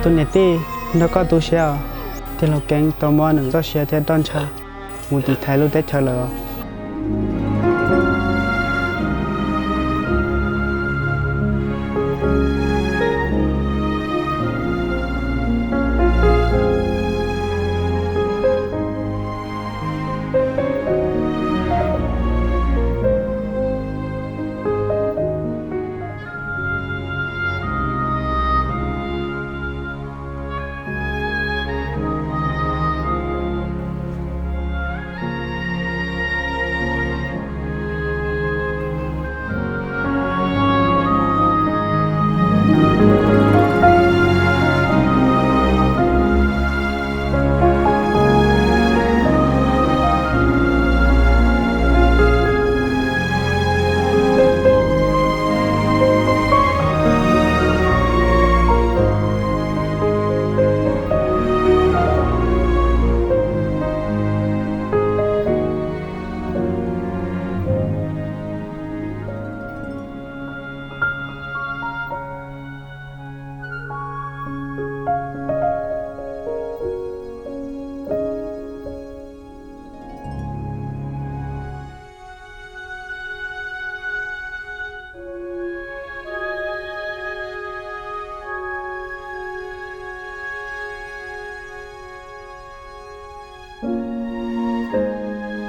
Tus niam tij, nrog koj tu siab os, tij laug Keeb tau mob nws txoj sia thiab roj ntsha mus tiv thaiv lub teb chaws lawm.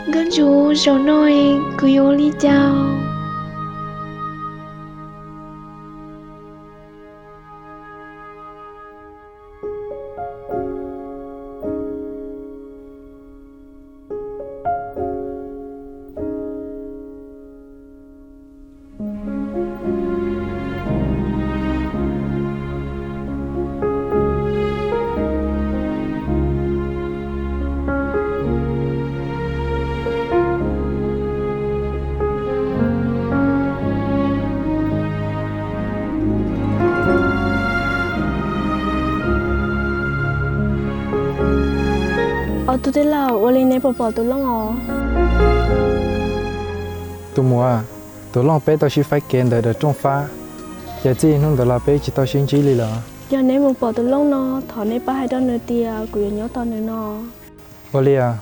Nkauj Ntsuv, zaum no kuv yuav ua li cas? Ob tug tij laug, ua li neb puas pom tus looj os? Tus muam, tus looj peb tau sib faib kev ntawm daim rooj fab, ces txij hnub ntawd los peb tsis tau sib ntsib li lawm. Yog neb mus pom tus looj no, thov neb pab hais rau nws tias kuv yuav nyob tos nws no. Ua li os.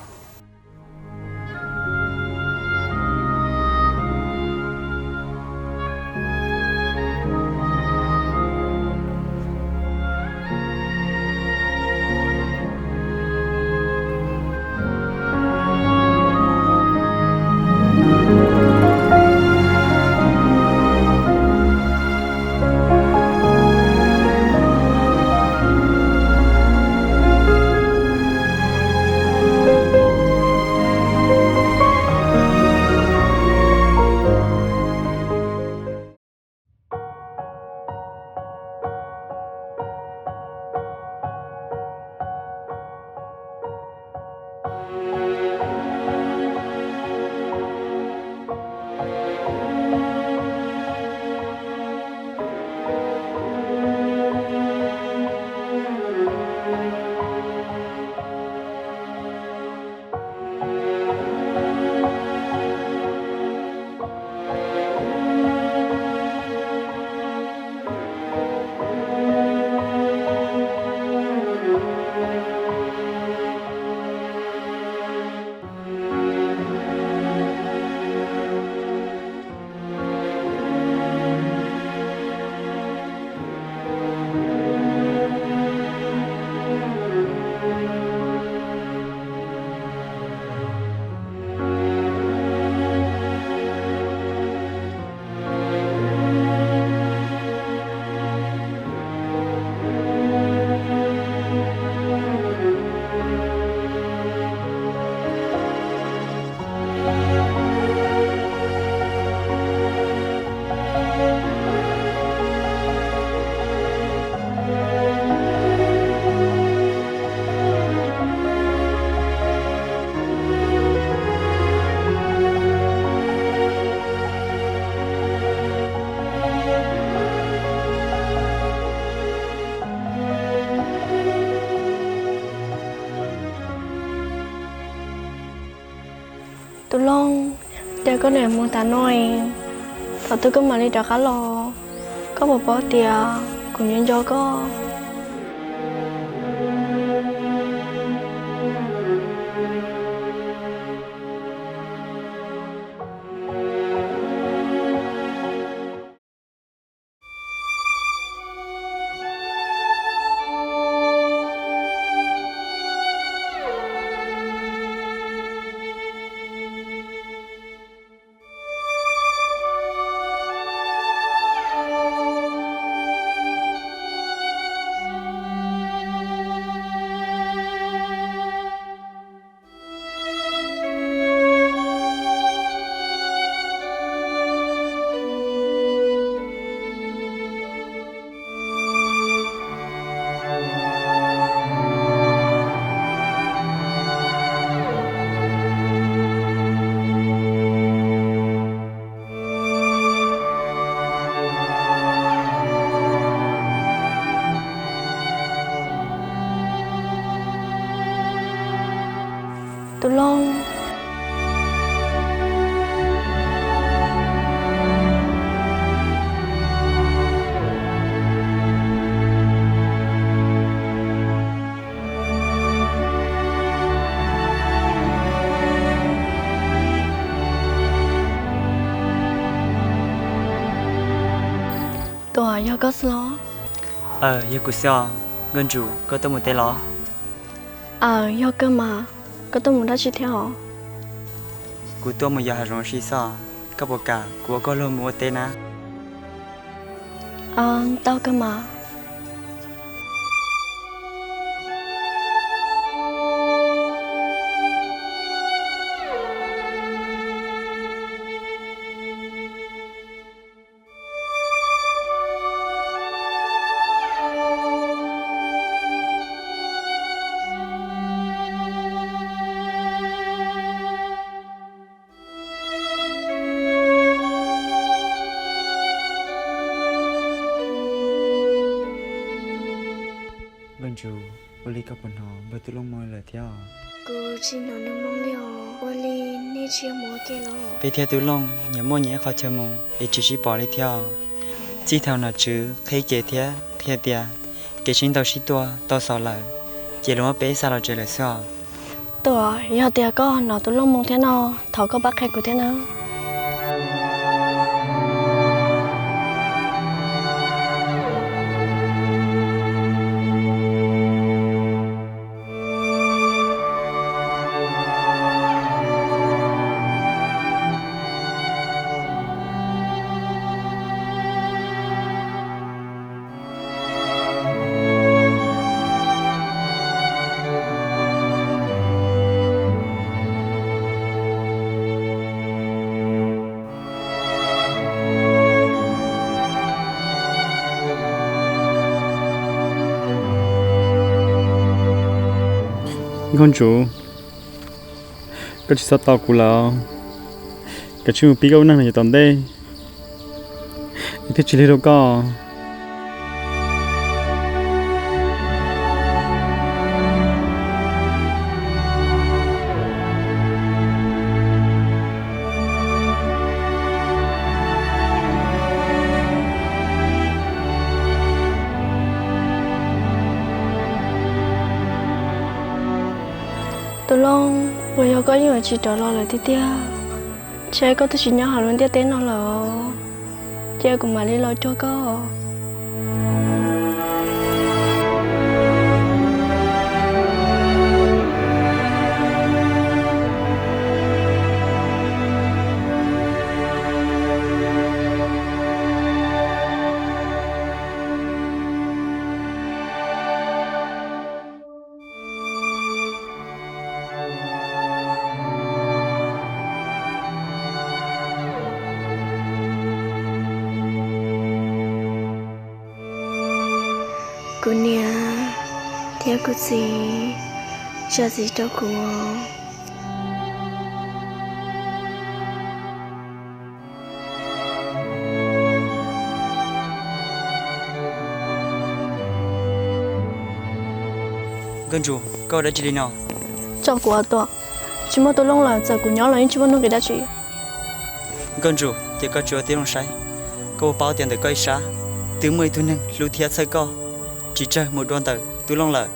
Tus Looj, cas koj niam mus tas no, thaum twg koj mam li rov qab los? Koj puas paub tias kuv nco nco koj? Tus Looj. Tuam, yog koj xwb los? Aws, yog kuv xwb os. Nkauj Ntsum, koj tuaj mus teb los? Aws, yog kawg mas. Koj tuaj mus dab tsi thiab os? Kuv tuaj mus yos hav zoov si xwb. Koj puas kam kuv ua koj luag mus ua teb na? Aws, tau kawg mas. Nkauj Ntsum, ua li koj puas hnov npawg Tub Looj moo lawm thiab? Kuv tsis hnov nws moo li os. Ua li nej tsis yog mus ua ke los? Peb thiab Tub Looj nyias muaj nyias ib qhov chaw mus es tsis sib pom li thiab. Txij thaum nom tswv qhib kev thiab qhia tias kev sib ntaus sib tua tau xaus lawm, ces los muab peb xa los tsev lawm xwb os. Tuam, yog tias koj hnov Tub Looj moo thiab no, thov koj pab qhia kuv thiab nawb. Nkauj Ntsum, koj tsis txhob tos kuv lawm. Koj sim mus pib koj lub neej no yav tom ntej, thiaj tsis lig rau koj. Tub Looj, puas yog koj yeej yuav tsis rov los lawm tiag tiag? Ntshe koj twb tsis nyob hauv lub ntiaj teb no lawm, cia kuv mam li los cuag koj. Kuv niam thiab kuv txiv, zam txim rau kuv. Nkauj Ntsum, koj ua dab tsi li no? Tso kuv, Tuam. Tsis muaj Tub Looj lawm, txawm kuv nyob los yeej tsis muaj nuj nqis dab tsi. Nkauj Ntsum, ces koj tsis ua Tub Looj saib, koj puas paub tias ntawm koj ib sab twb muaj ib tug neeg hlub thiab txhawj koj, tsis tsawg mus dua ntawm Tub Looj lawm.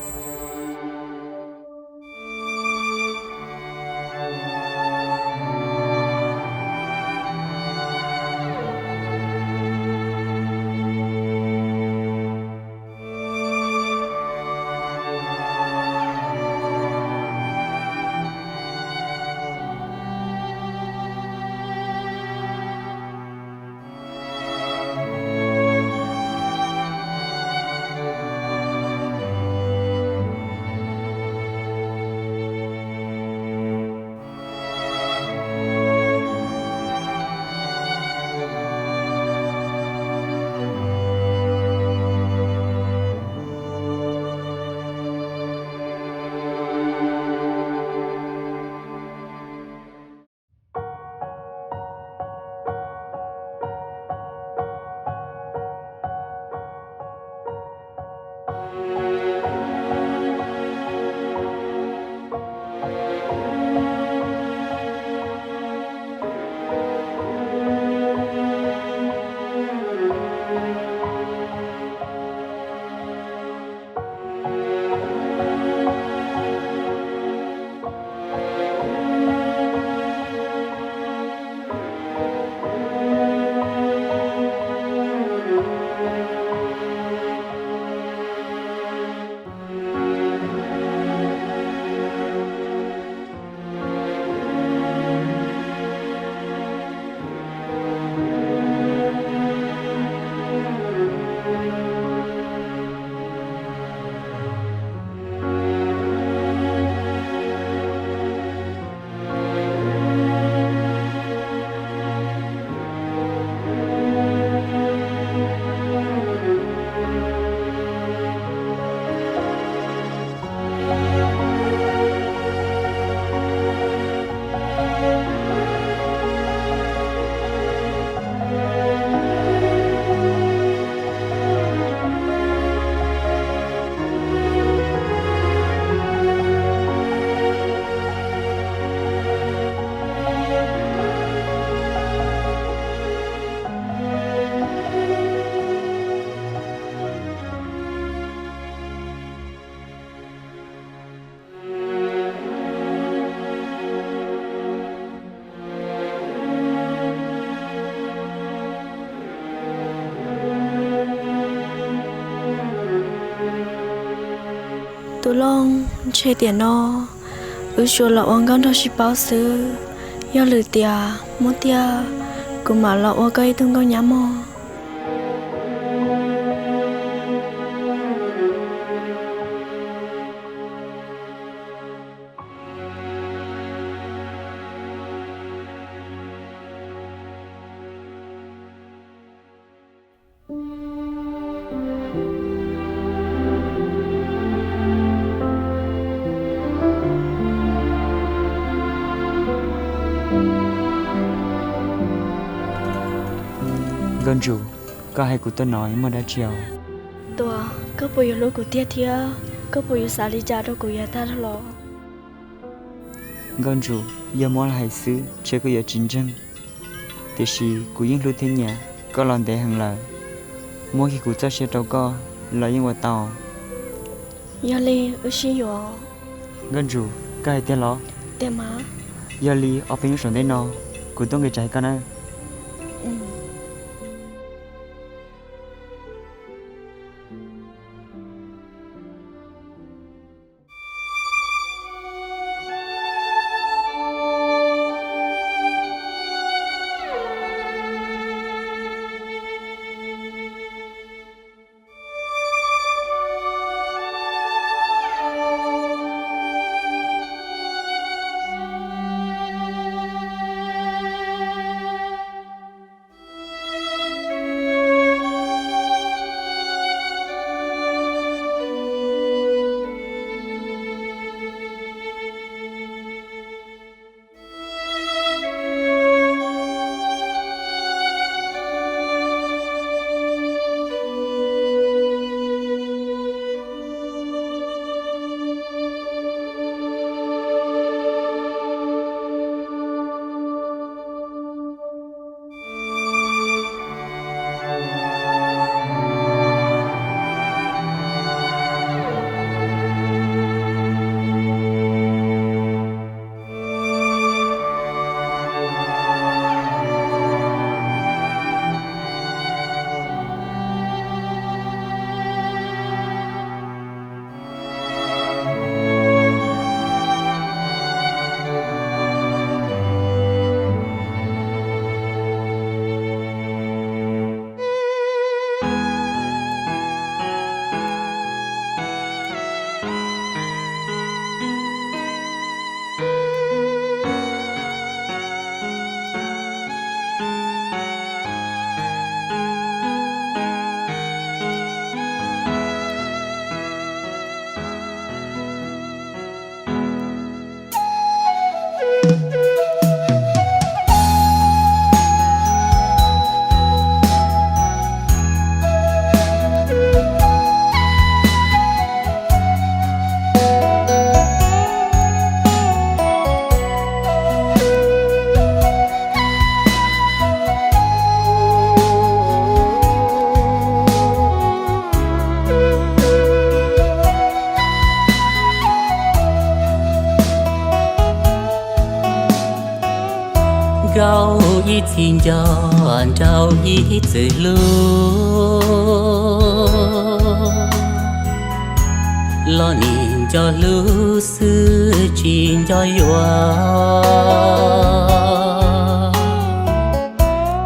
Looj, ntshe tiam no wb tsuas los ua nkauj nraug sib paub xwb. Yog lwm tiam muaj tiag, kuv mam los ua koj ib tug nkauj nyab mog. Nkauj Ntsum, koj hais kuv tuaj no muaj dab tsi os? Tuam, koj puas yuav hlub kuv tiag thiab? Koj puas yuav xav li cas rau kuv yav tag los? Nkauj Ntsum, yog muab los hais xwb ntshe koj yuav tsis ntseeg, tiam sis kuv yeej hlub thiab nyiam koj los ntev heev lawm. Muab kiag kuv txoj sia rau koj los yeej ua tau. Yog li wb sib yuav. Nkauj Ntsum, koj hais tiag los? Tiag mas. Yog li ob peb hnub saum ntej no kuv tuaj nqis tsev hais koj nawb. Nkauj ib txhis nco nraug ib txwm hlub, los nim nco hlub xwb tsis nco yuav.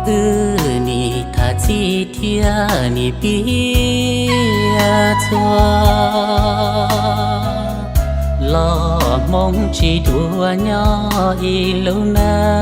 Wb nim tham txij thiab nim piav txhua, los hmoo tsis dua nyob ib lub neej.